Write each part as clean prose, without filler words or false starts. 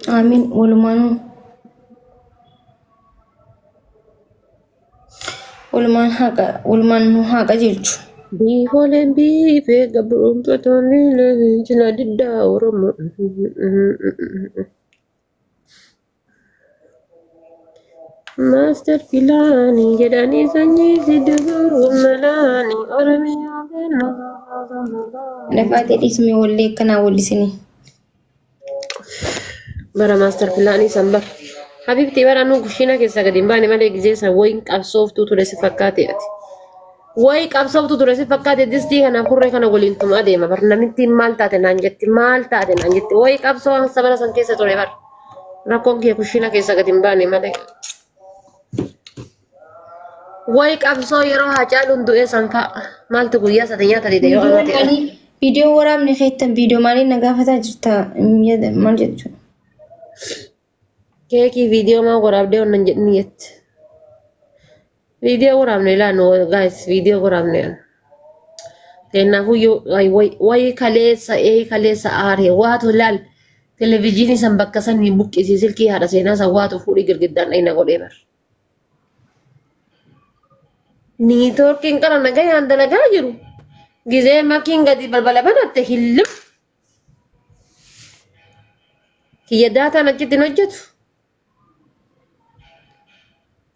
Amiin walumaanuu. Walumaan haqa walumaan nu haa qajeelchu. Biifooleen biifee gabroomtoonni cina diddaa Oromoo. Maaster pilaanii jedhanii sanyii si duguuguun malaanii Oromiyaa kennu. Lafaa dhiisme wallee akkanaa wallisinii. Bara maaster pilaanii san bara. Habibti bara nu kushiina keessaa gadi hin baane malee gizee san wayin qabsooftuu ture si fakkaate ati. Wayi qabsooftuu ture si fakkaate distii kana kurree kana waliin tuma adeema bar namittiin maal taate naan jetti maal taate naan jetti wayi qabsoo sabana san keessa ture bar. Rakkoon kee kushiina keessaa gadi hin baane malee. Wayi qabsoo yeroo Haacaaluun du'ee san fa'a maaltu guyyaa sadi nyaata dide yoo Viidiyoo amate. maalii viidiyoo waraabne keettan viidiyoo maaliin na gaafataa jirta maal jechuudha. Keekii viidiyoo maa waraabdee wannan jedhni jette. Viidiyoo waraabne ilaanu guys viidiyoo waraabne. Kanaafuu wayi kaleessa ee kaleessa aaree waatu laal televizyiinii san bakka san hin buqqisii silkii haadha seenaa san waatu fuudhii girgiddaan dhayna godhee bar. Niitoorkiin qara nagayaan dalagaa jiru. Gizee makiin gadi balbala banatte hillim. Kiyya daataan achitti hin hojjetu.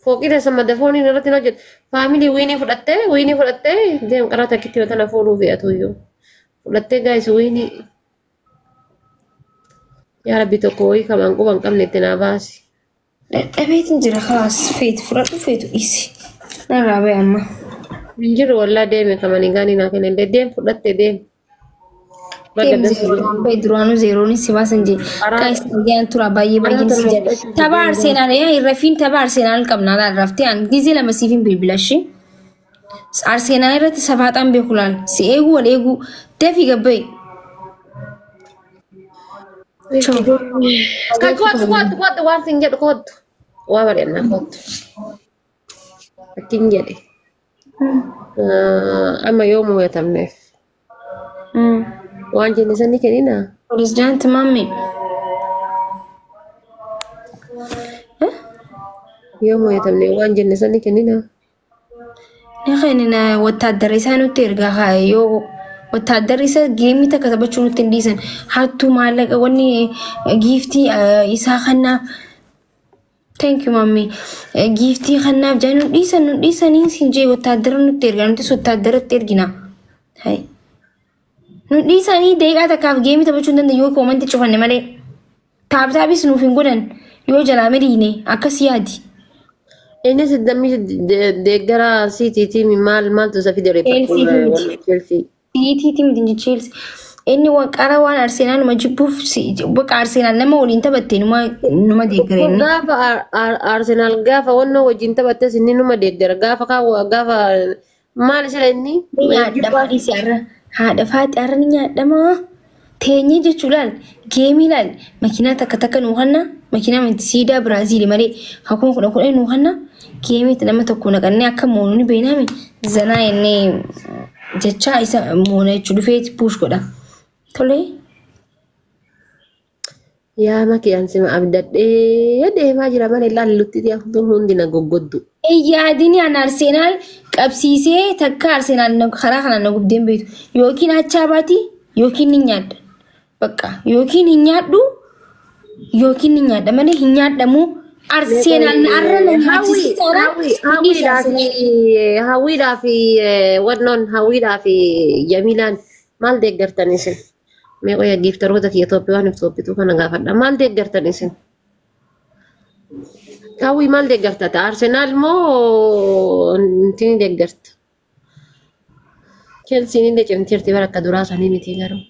Fooqii teessan maddafooniin irratti hin hojjetu. Faamilii wiinii fudhattee wiinii fudhattee deem qaraa takkitti yoo tana fuudhuu fe'atu iyyuu. Fudhattee gaayis wiinii. Yaa Rabbi tokko wayii kamaan quba hin qabne itti naa baasi. Dadhabeetiin jira kalaas feetu fudhadhu feetu dhiisi. Narraa bahe amma. Hin jiru wallaa deeme kamanii gaanii naa kenne illee deem fudhatte deem. Baga Deem dansu zeeroon bahe duraanuu zeeroonis si baasan jee. Karaa Gaayis nagaan tura baay'ee karaa baay'een si torba jaalladha. fudhachuu Tapha deem. Arseenaal yaa hin rafiin tapha Arseenaal qabna laal raftee an gizee lama siif hin bilbilashi. Arseenaal irratti safaaxaan beeku laal si eeguu wal eeguu dafii gabba'i. Choo. Kan kootu kootu kootu waan sin jedhu kootu. Waa mari'annaa kootu. Akkin jedhe. Amma yoo mo'atamneef waan jenne sanni kenninaa. Pirezidaanti Maammee. Yoo mo'atamne waan jenne sanni kenninaa. Ni kenna wattaaddara isaa nutti ergaa kaa'e yoo wattaaddara isa geemii takka taphachuu nutti hin dhiisan hattuu maallaqa wanni giiftii isaa kannaaf thank you maammee giiftii kannaaf jaa nu dhiisan nu dhiisanii sin jee wattaaddara nutti ergaa nutis wattaaddaratti ergina. Hai. Nu dhiisanii daqiiqaa takkaaf geemii taphachuu hin danda'u yoo koomanti cufanne malee taaptaapis nuuf hin godhan yoo jalaa miliine akkas yaadi. Innis dammi deeggara siitiitii maal maaltu isa fide Cheelsii fi miti. Cheelsii. Siitiitii miti Cheelsii. Inni waan qara waan Arsenaal numa jibbuuf bakka Arsenaal nama waliin taphatte numa numa deeggara inni. Gaafa Arsenaal gaafa wannoo wajjin taphattes inni numa deeggara gaafa kaawwa gaafa maal isla inni Ni nyaadhama dhiisi har'a haadha faati har'a ni nyaadhama. Teenyee jechuu laal geemii laal makiinaa takka takka nuu kanna makiinaa miti siidaa Biraaziili malee akkuma 10 10 nuu kanna geemii nama tokko naqannee akka moonu ni beekname zanaa jennee jechaa isa moona jechuu dhufeeti puush godha. Tolee. Yaa makiyaan sima abdadhee deemaa jira malee laallutti dhiyaatu hundi na goggoddu. Yaadini an Arsenaal qabsiisee takka Arsenaal karaa kanaan na gubdeen beektu yookiin achaa baati yookiin ni nyaadha. Bakka yookiin hin nyaadhu yookiin ni nyaadha malee hin nyaadhamu Arsenaal na arra na nyaachisi taanaan hin dhiisu Arsenaal. Hawwiidhaa fi wannoon hawwiidhaa fi Jamiilaan maal deeggartan isin? Mee qoya giiftaroota kiyya Itoophiyaan Itoophituu kana gaafadha. Maal deeggartan isin? Hawwii maal deeggarta? Arsenaal moo intini deeggarta? Chelsiin illee cimteerti bara akka duraa sanii miti garuu.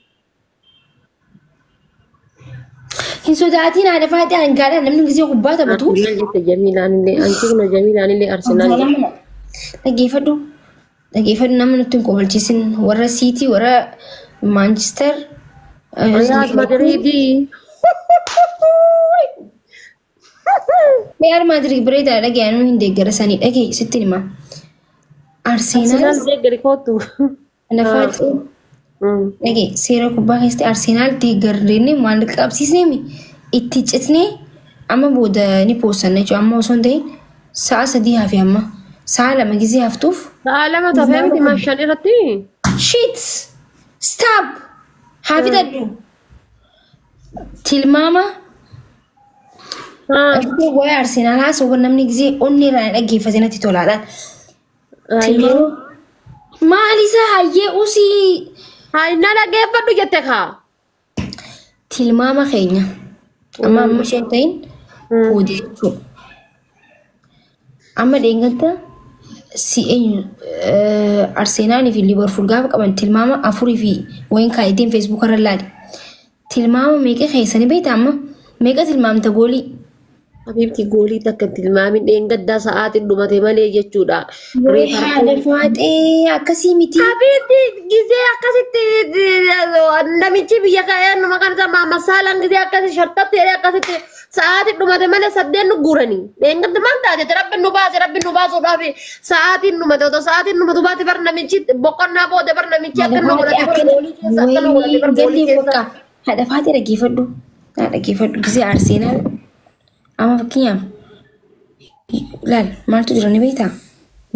Hin sodaatiin haadha faaxee hangaadhaan namni gisee kubbaa taphatu. Arsenaal jette Jamiilaan illee anti kuna Jamiilaan illee Arsenaal jette. Dhaggeeffadhu. Dhaggeeffadhu nama nutti hin kobalchiisin warra Siitii warra Maanchister. Real Madridii. Real Madrid bareedaadha dhaga'anii hin deeggarasanii dhagee sitti hima. Arsenaal Arsenaal deeggari kootu. Lafaa dhagee seera kubbaa keessatti Arsenaal deeggarreenne maallaqa qabsiisneemi. Itti citnee amma booda ni poostanna jechuudha. Amma osoo hin ta'in sa'a 3 hafe amma. Sa'a 2 gizee haftuuf. Sa'a 2 tafee miti ma 5 irratti. Shit! Stop! Haa fixadhu. Tilmaama. Waa'ee Arsenaal haasawwan namni gizee onnee irraa hin dhaggeeffate natti tolaadhaan. Tilmaama. Maal isa hayyee usii. Haa na dhaggeeffadhu jette kaa. Tilmaama keenya. Amma amma osoo hin ta'in booda jechuudha. Amma dheengadda si eenyu Arsenaalii fi Liverpool gaafa qaban tilmaama 4 fi wayin kaayitiin Facebook irra laali. Tilmaama meeqa keessanii beektaa amma? Meeqa tilmaamta goolii? Habiibti goolii takka tilmaamin dheengaddaa sa'aatiin dhumate malee jechuudha. Haadha faaxee akkasii miti. Habiibti gizee akkasitti namichi biyya ka'ee maqaan isaa Maamma Saalaan gizee akkasi shartatti jedhee akkasitti sa'aatiin dhumate malee 8 nu guuranii. Dheengadda maal taate rabbi nu baase rabbi nu baasuudhaaf sa'aatiin dhumate otoo sa'aatiin dhumatu baate bar namichi boqonnaa booda bar namichi akka nu godhate bar goolii keessa akka nu godhate bar goolii keessa. Haadha faaxee dhaggeeffadhu. Dhaggeeffadhu gizee Arsenaal. Amma fakkeenyaaf laal maaltu jira ni beektaa?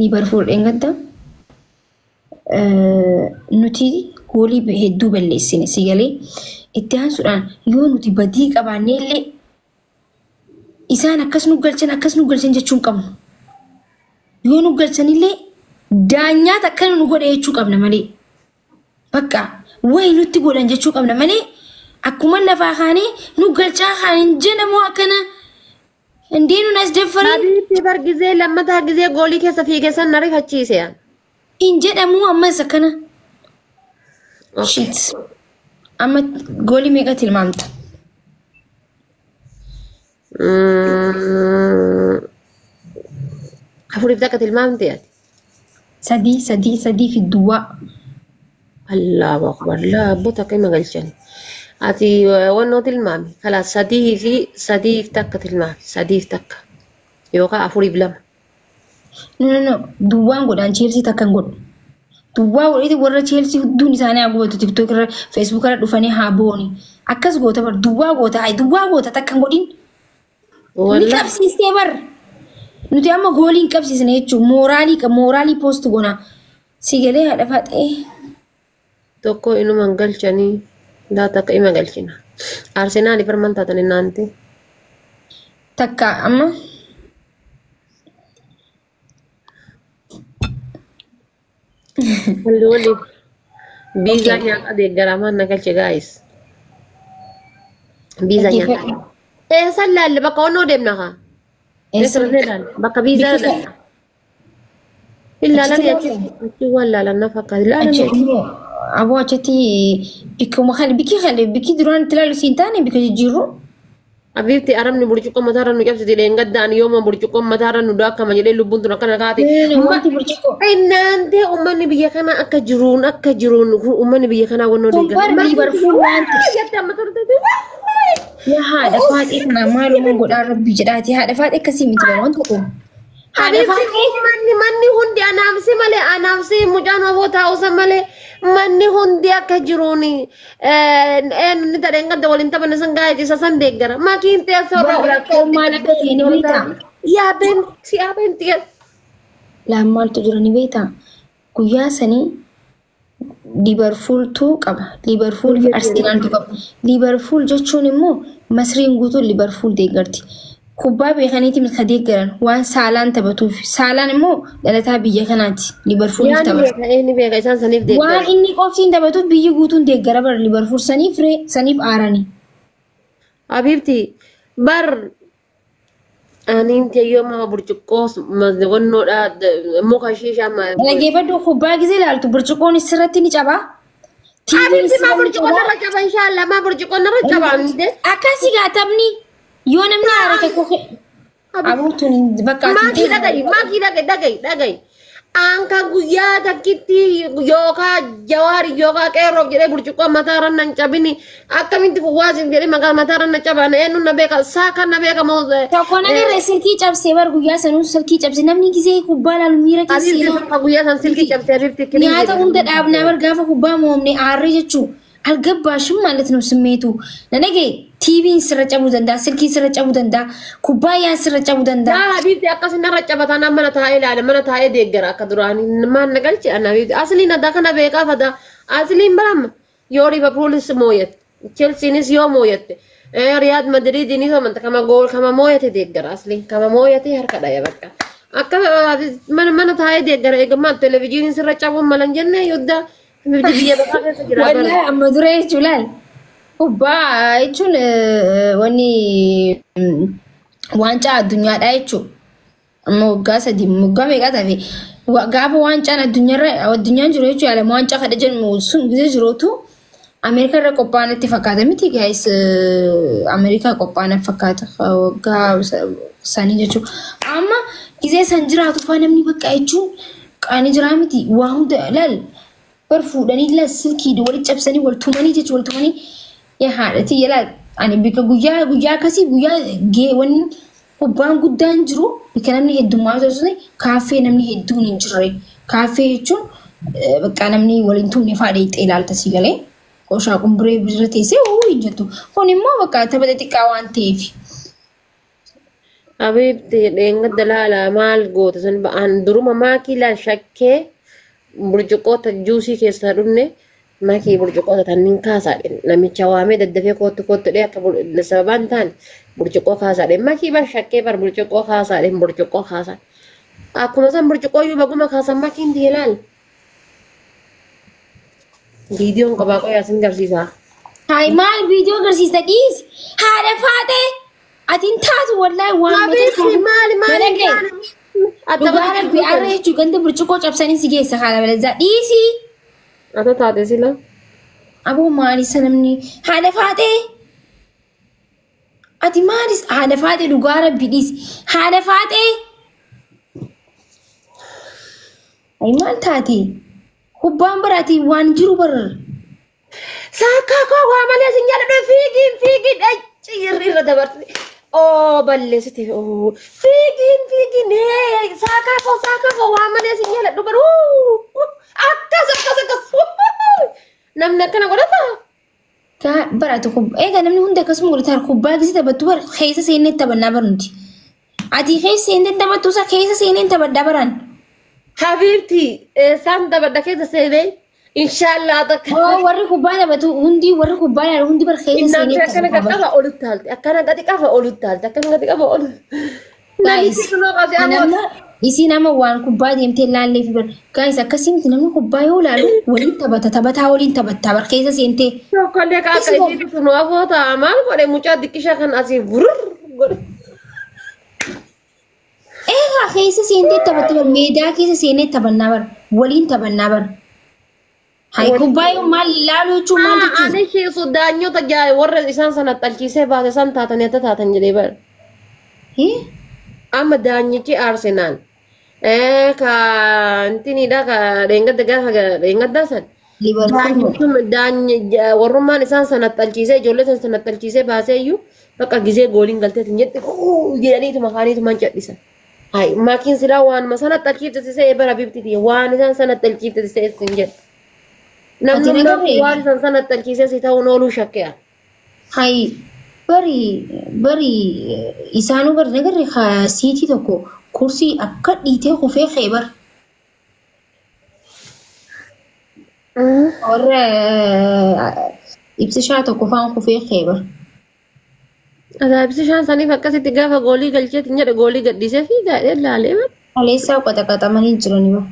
Liverpool dheengadda nuti goolii hedduu balleessine si galee itti aansuudhaan yoo nuti badii qabaanne illee isaan akkas nu galchan akkas nu galchan jechuu hin qabnu. Yoo nu galchan illee daanyaat akkana nu godhe jechuu qabna malee. Bakka wayi nutti godhan jechuu qabna malee akkuma lafaa kaanee nu galchaa kaan hin jedhamu akkana. Indeenu as defarin. Habiibti bar gizee lammataa gizee goolii keessa fiigee san na rifachiise. Hin jedhamu ammas akkana. Shit. Amma goolii meeqa tilmaamta? 4 takka tilmaamte ati. 3 3 3 fi duwwaa. Allahu akbar laabboo takka hima galchan. Ati wannoo tilmaami. Kalaas 3 fi 3 takka tilmaami. 3 takka. Yookaan 4 fi 2. No no no duwwaan godhaan Cheelsii takka hin godhu. Duwwaa godheeti warra Cheelsii hedduun isaanii haa gubatu TikTok irra Facebook irra dhufanii haa booni. Akkas goota bar duwwaa goota hayi duwwaa goota takka hin godhin. Ni qabsiistee bar. Nuti amma goolii hin qabsiisne jechuun mooraalii mooraalii poost goona. Si galee haadha faaxee. Tokko inuma hin galchanii. Laa takka ima galchina. Arsenaal farman taatan innaanti. Takka amma. Walli walli. Biizaa nyaata deeggaramaan na galche gaayis. Biizaa nyaata. Eessan laalle bakka onnoo deemna kaa. Eessa laalle bakka biizaa laalle. Ilaalan achi waan laalan na fakkaata. Ilaalan. Aboo achitti bikkuma kan bikki kan bikki duraan itti ilaalu siin taane bikka jijjiirru. Habiibti arabni burcuqqoo mataarra nu cabsite dheengaddaan yooma burcuqqoo mataarra nu daakkama jedhee lubbuun tun akkana kaate. Wanti burcuqqoo. Innaantee uummanni biyya kanaa akka jiruun akka jiruun uummanni biyya kanaa wannoo deeggaru. Kun Liverpool waanti. Yaa haadha faaxee kana maaluma godhaa rabbi jedhaati haadha faaxee akkasii miti bara wanta kun. Habiibti manni hundi anaafsi malee anaafsi mucaan oboo taa'uusa malee manni hundi akka jiruun inni tadheen gadda waliin taphanne san gaa'eeti isa san deeggara. Makiin teessoo irra Rakkoon maal akka ta'e ni beektaa? Yaa beenti yaa beenti. Laan maaltu jira ni beektaa? Guyyaa sanii Liverpooltu qaba. Liverpool fi Arsenaaltu qaba. Liverpool jechuun immoo Masriin guutuun Liverpool deeggarti. Kubbaa beekaniiti miti ka deeggaran waan Saalaan taphatuuf. Saalaan immoo dhalataa biyya kanaati. Liverpooliif taphata. Inni beeka isaan saniif deeggara. Waan inni qoftiin taphatuuf biyyi guutuun deeggara bara Liverpool saniif ree saniif aarani. Habiibti bar aniin teeyyoo mama burcuqqoo wannoodha muka shiishaa. Dhaggeeffadhu kubbaa gisee ilaaltu burcuqqoon sirratti ni cabaa. Habiibti maa burcuqqoo narra caba inshaallah maa burcuqqoo narra caba. Akkasii gaa taphni. Yoo namni haara tokko abuutuun bakka Maakii dhagahi maakii dhagahi dhagahi Anka guyyaa takkitti yookaan jawaari yookaan qeerroof jedhee burcuqqoo mataarra nan cabini akkamitti fuwwaasiif jedhee maqaa mataarra na cabana eenyu na beeka saaka na beeka moo. Tokko na irra silkii cabsee bar guyyaa sanuu silkii cabsee namni gisee kubbaa laalu miira keessa seenaa. Guyyaa san silkii cabsee rifti. Nyaata hunda dhaabnaa bar gaafa kubbaa moomne aarree jechuu አልገባሽም ማለት ነው ስሜቱ። ለነገ ቲቪን ስረጨቡ ዘንዳ ስልኪን ስረጨቡ ዘንዳ ኩባያን ስረጨቡ ዘንዳ Yaa habiibti akkas narra cabataan mana taa'ee ilaala mana taa'ee deeggara akka duraanii maal na galche ana habiibti asliin addaa kana beekaa fada asliin barama yoo Liverpoolis mooyatte Chelsiinis yoo mooyatte Riyaad Madriidiinis amanta kama gool kama mooyate deeggara asliin kama mooyate harka dhaya bakka akka mana taa'ee deeggara eegamaa televezyiiniin sirra cabuun malan jennee yoddaa biyya bakkaa keessa jira bara. ወላሂ amma dura jechuun laal kubbaa jechuun wanni waancaa addunyaadha jechuun amma waggaa 3 waggaa meeqa tafe gaafa waancaan addunyaarra addunyaan jiru jechuun yaala waancaa kadha jedhamu sun gisee jiruutu Ameerikaa irra qophaa'an itti fakkaata miti gaayis Ameerikaa qophaa'an fakkaata waggaa sanii jechuudha. Amma gisee san jiraatu faa namni bakka jechuun qaanii jiraa miti waa hunda laal bar fuudhanii laal silkii walitti cabsanii wal tumanii jechuun wal tumanii yaa haadhati yalaal ani bika guyyaa guyyaa akkasii guyyaa gee wanni kubbaan guddaan jiru bika namni heddummaa sun kaaffee namni hedduun hin jirre kaaffee jechuun bakka namni waliin tumne fa'aa dheexee ilaalta si galee qoshaa qumburee bira teessee oo hin jettu kun immoo bakka tapha xixiqqaa waan ta'eef. Habiibti dheengadda laala maal goota san ba'aan duruma maakii laal shakkee burcuqqoota juusii keessaa dhumne maakii burcuqqoota tanniin kaasaadhe namicha waamee daddafee kootti kootti dhee akka sababaan taane burcuqqoo kaasaadhe maakii bar shakkee bar burcuqqoo kaasaadhe burcuqqoo kaasaadhe akkuma san burcuqqoo iyyuu baguma kaasan maakiin ta'e laal viidiyoon qabaa qoyaa sin garsiisaa. Hayi maal viidiyoo agarsiista dhiisi haadha faatee ati hin taatu wallaahi waan Habiibti maali maali maali Dhugaa rabbi arra jechuun ganda burcuqqoo cabsanii si geessa haala balazaa dhiisi. Ata taate sila. Aboo maalisa namni haadha faatee ati maalis haadha faatee dhugaa rabbi dhiisi haadha faatee. Ayi maal taate kubbaan baraati waan jiru bar. Saakkaa koo waa malee sin jaalladhu fiigiin fiigiin achi irra dabarte. Oo balleessite oo fiigiin fiigiin saakkaa koo waa malee sin jaalladhu baruu akkas akkas akkas namni akkana godhata. Baratu egaa namni hundi akkasuma godhata kubbaa keessa taphattu bar keessa seennee taphannaa bar nuti. Ati keessa seennee taphattu isa keessa seennee taphadhaa baraan. Habiibti isaan taphadha keessa seenee inshallah takka. Oo warri kubbaa taphatu hundi warri kubbaa ilaalu hundi bar keessa seennee Innaan akkana taphatu. qaba olutti haalte akkana gadi qaba olutti haalte akkana gadi qaba olu. Guys, Namichi sunoo qabdi ammoo. nama isiin nama waan kubbaa deemtee laallee fi bar guys akkasii namni kubbaa yoo laalu waliin taphata taphataa waliin taphatta bar keessa seentee. Tokkollee ka akka isiitu sunoo afoo ta'a maal godhe mucaa diqqisha kan asii vurur godhe. Egaa keessa seentee taphatta bar meedaa keessa seenee taphannaa bar waliin taphannaa bar. Hayi kubbaa yoo maal laalu jechuun maal jechuudha? Ani keessu daanyota warra isaan sana xalchiisee baase san taatanii akka taatan jedhee bara. Amma daanyichi Arsenaal. Ka intinidha ka dheengadda gaafa dheengaddaa san. Liverpool. Warrummaan isaan sana xalchiisee ijoollee san sana xalchiisee baasee iyyuu bakka gizee gooliin galteetiin jette jedhaniituma kaaniituma cadhisan. Hayi maakiin silaa waanuma sana xalchiifte bara bibtiti waan isaan sana xalchiifte sin jedhe. Ati Namni nagarree? waan isaan sana xalchiisee si ta'uun ooluu shakke'a. Hayi bari bari isaanuu bari nagarre siitii tokko kursii akka dhiitee kufee ka'e bar. Warra ibsishaa tokko faan kufee ka'e bar. Ajaa'ibsi shaan saniif akkasitti gaafa goolii galcheetiin jedhe goolii gadhiisee fiigaa laalee bara. Kaleessaa qaxaqaxamanii jirani bar.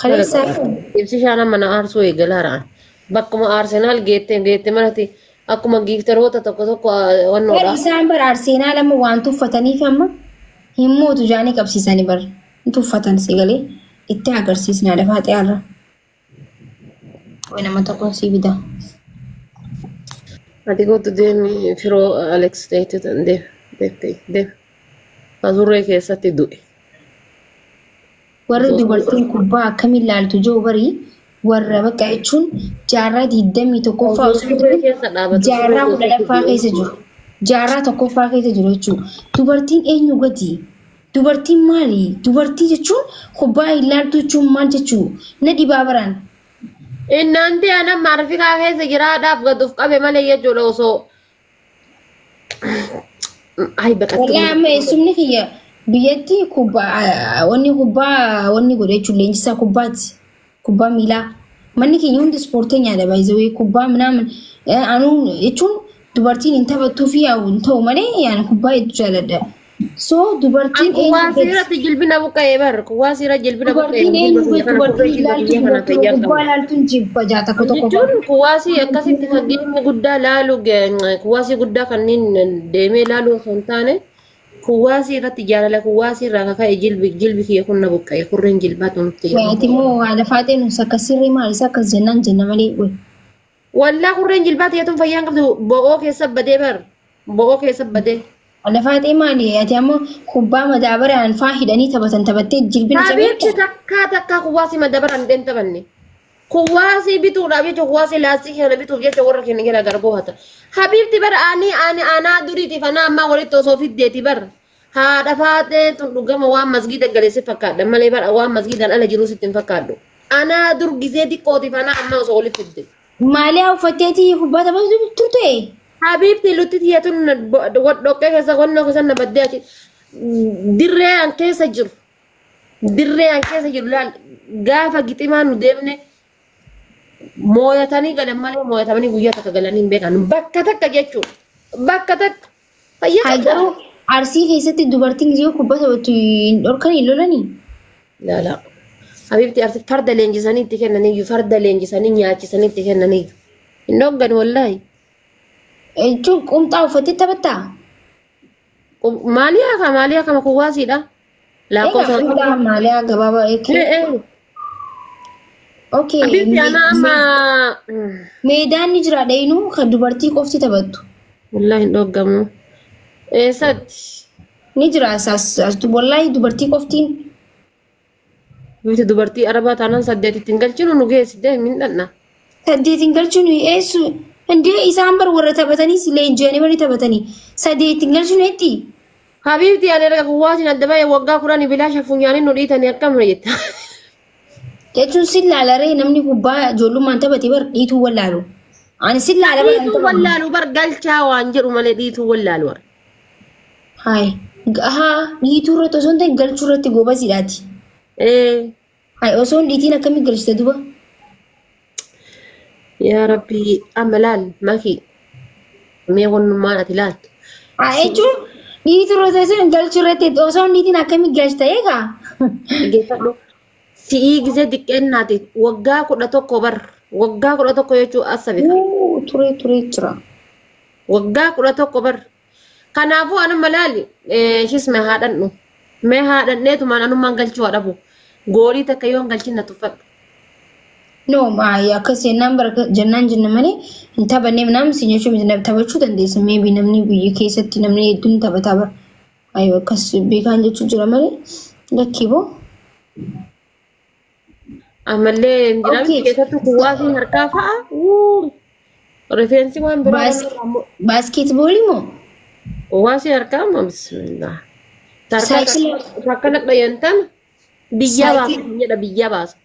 Kaleessaa Ibsi shaan amma na aarsuu eegalaaraan. Bakkuma Arsenaal geette geette manatti akkuma giiftaroota tokko tokko Bar wannoodha. isaan bar Arseenaal amma waan tuffataniif amma hin mootu jaanii qabsiisanii bar. Hin tuffatan sagalee itti agarsiisnaa lafaa xiyyaarra. Way nama tokkoon sii bita. Ati kootu deemi firoo Alex ta'etu deem deem deem. Asurree keessatti du'e. Warri dubartiin kubbaa akkamiin laaltu jiru barii warra bakka jechuun jaarraa 21ffaa osoo hin Surree ta'in keessa dhaabatu. jaarraa 10ffaa keessa jiru. Jaarraa 1ffaa keessa jiru jechuudha. Dubartiin eenyu gadi? Dubartiin maali? Dubartii jechuun kubbaa hin laaltu jechuun maal jechuu? Na dhibaa baraan. Innaanti ana maarfikaa keessa jiraadhaaf gad of qabe malee jechuudha osoo. Ay baqattu. Wallahi amma eessumni kiyya biyyatti kubbaa wanni kubbaa wanni godhe jechuun leenjisaa kubbaati. Kubbaa miilaa. Manni keenya hundi ispoortii baay'ee kubbaa minaamin anuu jechuun dubartiin hin taphattuu fi hin ta'u malee yaani kubbaa hedduu jaaladha. So dubartiin Kuwaa irratti jilbina buqqa'ee bar kuwaa siira jilbina buqqa'ee. Dubartiin eenyu dubartiin ilaaltu dubartii kubbaa ilaaltuun jibba jaa tokko tokko. Jechuun kuwaasii akkasitti fageenya guddaa laalu kuwaasii guddaa kanneen deemee laalu osoo hin taane kuwaasii irratti jaalala kuwaasii irraa kaka'e jilbi kiyya kun na buqqa'e kurreen jilbaatu nutti. Ati immoo haadha faaxee nus akkas sirrii maal isa akkas jennaan jenna malee. Wallaa kurreen jilbaatu yetuun fayyaan qabdu bo'oo keessa badee bar bo'oo keessa badee. Haadha faaxee maali ati ammoo kubbaa madaabaraan faa hidhanii taphatan taphattee jilbina Habiibti takkaa takkaa kuwaasii madaabaraan hidheen taphanne. Kuwaasii bituudhaaf jecha kuwaasii laastii kana bituuf jecha warra keenya jala garboo hata. Habiibti bara ani ani anaa duriitiif anaa ammaa walitti osoo fiddeeti bara. Haadha faaxee tun dhugama waan masgiida galeesse fakkaadha malee bara waan masgiidaan ala jiruu sitti hin fakkaadhu. Anaa dur gisee xiqqootiif anaa ammaa osoo walitti fidde. Maaliyaa uffatteetii kubbaa taphatu turte? Habiibti lutti tiyya tun dhoqqee keessa qonnoo keessa na baddee achi dirree an keessa jiru. Dirree an keessa jiru laal gaafa giximaa nu deemne mooyatanii galan malee mooyatamanii guyyaa takka galanii hin beekan bakka takka jechuudha. Bakka takka. Fayyaa Garuu Arsii keessatti dubartiin yoo kubbaa taphattu hin dhorkan hin lolanii? Lala. Habiibti Arsii farda leenjisanii itti kennaniyyuu farda leenjisanii nyaachisanii itti kennaniyyuu. Hin dhoggan wallaahi. Jechuun qumxaa uffattee taphattaa? Maaliyaa ka maaliyaa kama kuwaasiidha. Lakkoofsa. Egaa maaliyaa gabaabaa. Okay. Habiibti ana amma. Meedaan ni jira dhayinuu kan dubartii qofti taphattu. Wallaahi hin dhoggamu. Eessatti? Ni jira as wallaahi dubartii qoftiin. Habiibti dubartii arabaa taanaan saddeetitti hin galchinu nu geessitee hin dhanna. Saddeetiin galchinu eessu? Indee isaan bar warra taphatanii leenji'anii bari taphatanii saddeetiin galchinu eetti? Habiibti ani erga kuwaasiin adda baay'ee waggaa 10 bilaasha funyaanii nu dhiitanii akkam jetta. Jechuun si laalaree namni kubbaa ijoollummaan taphate bar dhiituu wallaalu. Ani si laala bar. Dhiituu wallaalu bar galchaa waan jedhu malee dhiituu wallaalu bar. Hayi haa dhiituu irratti osoo hin ta'in galchuu irratti gobaziidhaati. Hayi osoo hin dhiitiin akkamiin galchite duba? Yaa Rabbi amma laal maki mee wannummaan ati laaltu. Haa jechuun dhiituu irratti osoo hin galchuu irratti osoo hin dhiitiin akkamiin galchite eegaa? Dhaggeeffadhu. Si'ii gisee xiqqeennaati waggaa 11 bar waggaa 11 jechuun as sabika. Turee turee jira. Waggaa 11 bar. Kanaafuu anuma laali ishis mee haadhannu mee haadhanneetumaan anummaan galchuu haadhabu goolii takka yoo hin galchin na tuffadhu. No, akkas jennaan bara jennaan jenna malee hin taphanneef namni si jechuun taphachuu dandeessa. Maybe namni biyya keessatti namni hedduun taphataa bara. Ayo akkas beekaan jechuun jira malee lakkii boo. Ammallee jiraamni keessattuu kuwaasiin harkaa fa'a. Rifeensi waan biraa. Baaskeetboolii moo? Kuwaasii harkaa moo bismillah. Takka dhaqxayyantan biyya baasa jedha biyya baasa.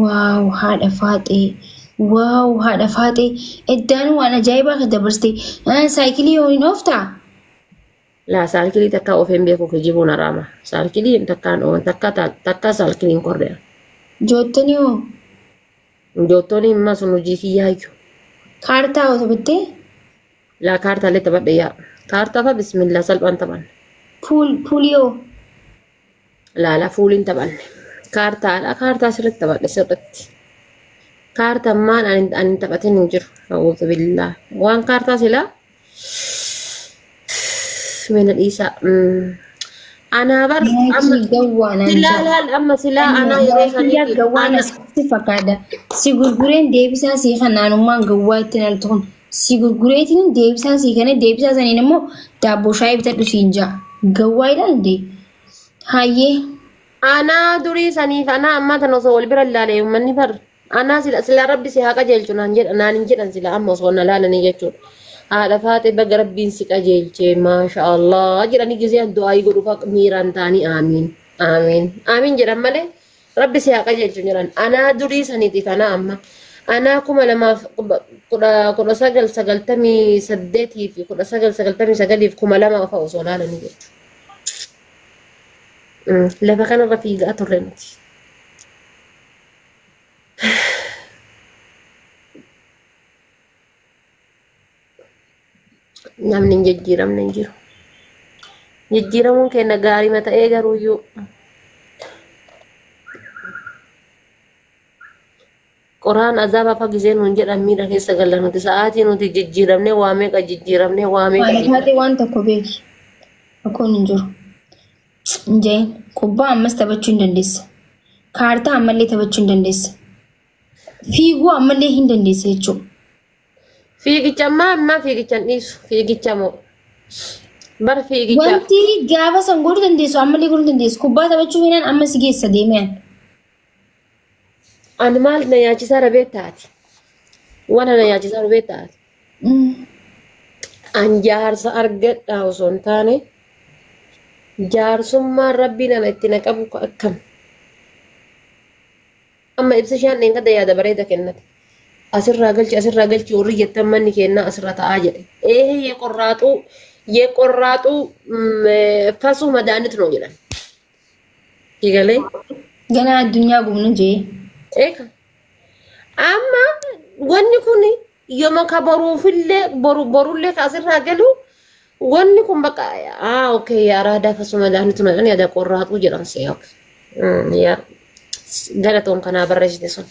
Waaw haadha faaxee waaw haadha faaxee iddaan waan ajaa'ibaa kan dabarsite saayikilii yoo hin ooftaa? Laa saayikilii takka oofeen beeku kijibuun haraama. Saayikilii takkaan oofan takka saayikiliin korreera. Joottoni hoo? Joottooni himma sun hojii kiyyaayyuu. Kaartaa hoo taphattee? Laa kaartaalee taphadhe yaa. Kaartaa fa bismillah salphaan taphanne. Puulii hoo? Laa fuuliin taphanne. Kaartaadha. Kaartaa sirriitti taphadhe sirriitti. Kaartaan maan ani taphatin hin jiru. Awuuzu billaa. Waan kaartaa silaa mana dhiisaa. Anaa bar amma silaa laal amma silaa anaa yeroo sanitti gawwaan asitti fakkaata. Si gurgureen deebisaa sii kanaanummaan gawwaa ittiin altu kun. Si gurgureetiin deebisaa sii kana deebisaa saniin immoo daabboo shaayii bitadhu siin jaa. Gawwaa ilaalde. Hayyee. Anaa durii saniif anaa ammaa tan osoo wal bira ilaalee uummanni bar anaa sila rabbi si haa qajeelchu naan jedha naan hin jedhan sila amma osoo na laalanii jechuudha. Haadha faaxee baga rabbiin si qajeelche maasha Allah jedhanii gisee du'aayii godhuuf miiraan ta'anii aamiin aamiin aamiin jedhan malee rabbi si haa qajeelchu jedhan anaa durii saniitiif anaa amma Anaa 2019 98 fi 1999 fi 2000 qofa osoo laalanii jechuudha. Lafa kanarra fiigaa turre nuti. Namni hin jijjiiramne hin jiru. Jijjiiramuun keenya gaarii ta'ee garuuyyuu qoraan azaaba fa gisee nuun jedhan miidha keessa galla nuti sa'aatii nuti jijjiiramne waa meeqa jijjiiramne waa meeqa. Maali taatee waan tokko beeki. Rakkoon hin jiru. Hin kubbaa ammas taphachuu hin dandeessa. Kaartaa ammallee taphachuu hin dandeessa. Fiiguu ammallee hin dandeessa jechuudha. Fiigicha ammaa ammaa fiigicha hin dhiisu fiigicha moo bara fiigicha. Wanti gaafa san godhuu dandeessu ammallee godhuu dandeessu. Kubbaa taphachuu hinaan amma si geessa deemee. Ani maal na yaachisaa rabee taati? Waan na yaachisaa rabee taati? An jaarsa argadhaa osoo hin taane jaarsummaan rabbiin ana itti na qabu akkam. Amma ibsa ishaan dheengadda yaada bareeda kennate. Asirraa galchi asirraa galchi warri jettan manni kennaa asirra ta'aa jedhe. Ee yeqorraaxuu yeqorraaxuu fasuu madaanit noo jedhan. Kigalee. Ganaa addunyaa gubnu jee. Eeka. Amma wanni kun yooma ka boruufillee boru borullee ka asirraa galu wanni kun bakka aa okay araadaa fasuu madaanit noo jedhan yaada qorraaxuu jedhan see okay. Yaa galatoon kanaa barreessite sun.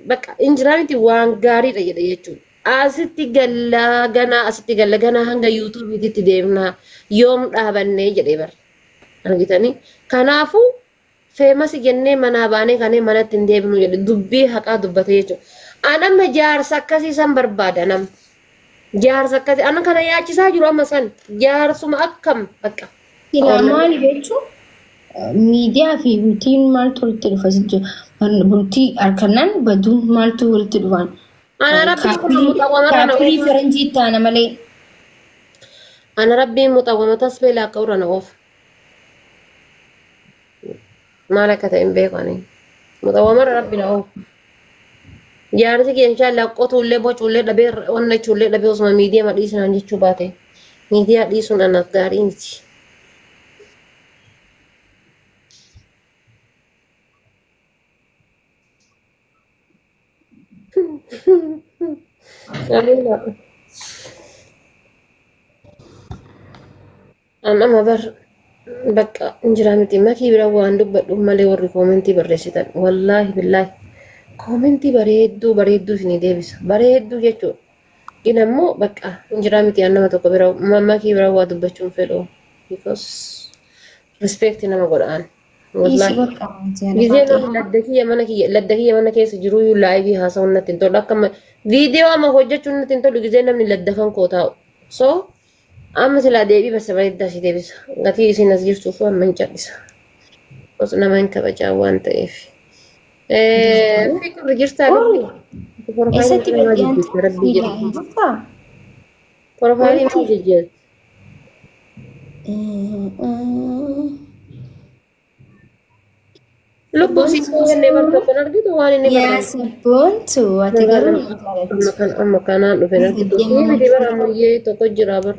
Bakka injiraa miti waan gaariidha jedhe jechuudha. Asitti gallaa ganaa asitti galla ganaa hanga yuutuubiitti deemnaa yoom dhaabannee jedhee bara. Argitanii? Kanaafuu famous jennee manaa baanee kanee manatti hin deebinu jedhe dubbii haqaa dubbate jechuudha. An amma jaarsa akkasii san barbaada nama. Jaarsa akkasii ana kana yaachisaa jiru amma san jaarsuma akkam bakka. Silaa maali jechuun miidiyaa fi bultiin maaltu walitti dhufa jechuudha. Bultii harkanaan baduun maaltu walitti dhufan. Ana rabbiin kun muxawwamarra na Kaappilii faranjii taana malee. Ana rabbiin muxawwama tasbeela akka ura na oofa. Maal akka ta'e hin beeku ani. Muxawwamarra rabbi na oofa. Jaarsi kee inshaallah qotuullee bocuullee dhabee onnachuullee dhabee osuma miidiyaa madhiisinaan jechuu baate. Miidiyaa dhiisuun anaaf gaarii miti. Amiina. An amma bar bakka injiraa miti makii bira waan dubbadhu malee warri koomentii barreessitan wallaahi billaahi koomentii bareedduu bareedduu isinii deebisa bareedduu jechuudha. Gin ammoo bakka injiraa miti an nama tokko bira makii bira waa dubbachuun fedhu because respect nama godhaan. Dhiisi Wallaahi. bakka Gizee nama ladda kiyya mana kiyya ladda kiyya mana keessa jiruyyuu live haasa'uun natti hin tolu akka viidiyoo amma hojjechuun natti hin tolu gizee namni ladda kan koo taa'u. So amma silaa deebii basa bareedaa si deebisa. Gatii isin as jirtuuf amma hin cal'isa. Osoo nama hin kabajaa waan ta'eef. Fikirri jirtaa lubbu? Eessatti Profaayilii namaa badiyaan jijjiirte rabbii jedhu. jirtaa? Profaayilii nama jijjiirte. Lubbuu si jennee bar tokko argitu waan inni Yaa barreesse. sabboontu ati garuu na jaallattu. Amma kan amma kanaan dhufe argitu. Sii miti bara ammayyee tokko jira bar.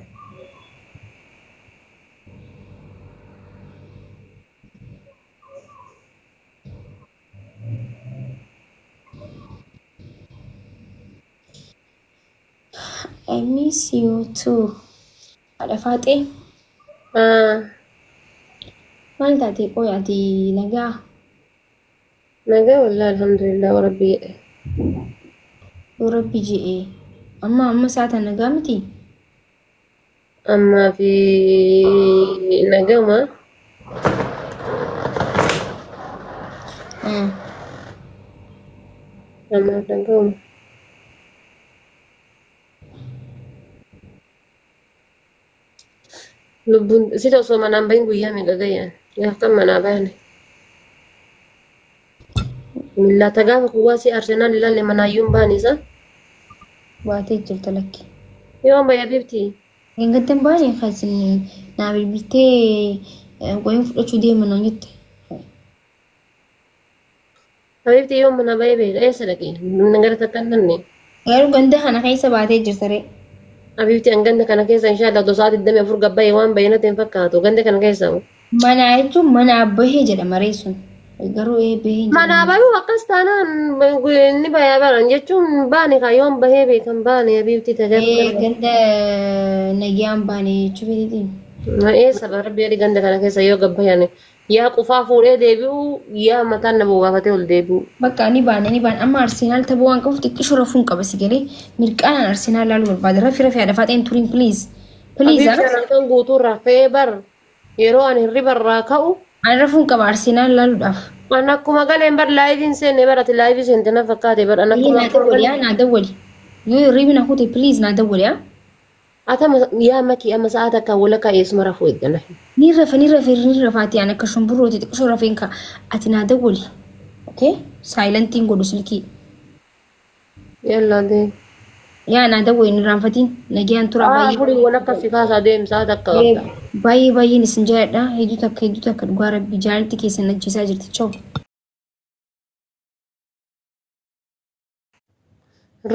I miss you too. Haadha Faaxee maal taate qoy ati nagaa? Nagaa wallaahi alhamdulillah rabbi jedhe. Yoo rabbi je'e amma amma saata nagaa miti? Ammaa fi nagama ammaa fi nagama. Lubbuun sita osoo manaan bahin guyyaa meeqa gayyaan gaafa kan manaa bahane. Millata gaafa kuwaasii Arsenaal ilaalle manaayyuu hin baane isa. Baatee jirta lakki. Yoo baya bibti. Eeggatte hin baane kasin naa bilbiltee wayiin fudhachuu deema naan jette. Habibti yoo mana bahee beeka eessa dhaqee? Gara takka hin dhanne. Garuu ganda kana keessa baatee jirta ree. Habibti an ganda kana keessa inshallah otoo sa'aa 24 gabbaa'ee waan bahee natti hin fakkaatu. Ganda kana keessa. Mana jechuun mana bahee jedhama ree sun. Garuu ee bahee hin Manaa jedhamu. bayuu akkas taanaan inni bayaa baran jechuun baane kaayyoon bahee beekan baane habibti Ee tajaajila. ganda nagaan baane jechuu feetiitiin. Eessa rabbi ganda kana keessa yoo gabbayan yaa qufaa fuudhee deebi'u yaa mataan nama gaafatee ol deebi'u. Bakka ni baane ni baane amma Arsenaal tapha waan qabuuf xiqqishoo rafuun qaba si galee mirqaanaan Arsenaal laaluu barbaada. Rafi rafi haadha faaxeen turiin please. Please Habibti halkan guutuu rafee bar yeroo ani hirriba irraa ka'u ani rafuun qaba Arsenaal laaluudhaaf. an akkuma galeen bar laayiviin seenne bar ati laayivii seente na fakkaate bar an Ee akkuma naa dawwali yaa naa dawwali. Yoo hirribni na kute please naa dawwali yaa. Atama yaa makii amma sa'aa takka walakkaa eessuma rafuu eeggana. Ni rafa ni rafa ni rafaati ani akka shumburrooti xiqqishoo rafeen ka ati naa dawwali. Okay? Saayilantiin godhu silkii. Yallaa dee. Yaa naa dawwali hin irraanfatiin nagayaan tura baay'ee. Afurii walakka si kaasaa deem sa'aa takka qabda. Baay'ee baay'een isin jaalladha. Hedduu takka dhugaa rabbi jaalalti keessan ajjeesaa jirti. Chao.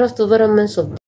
Raftuu bara amman sobdi.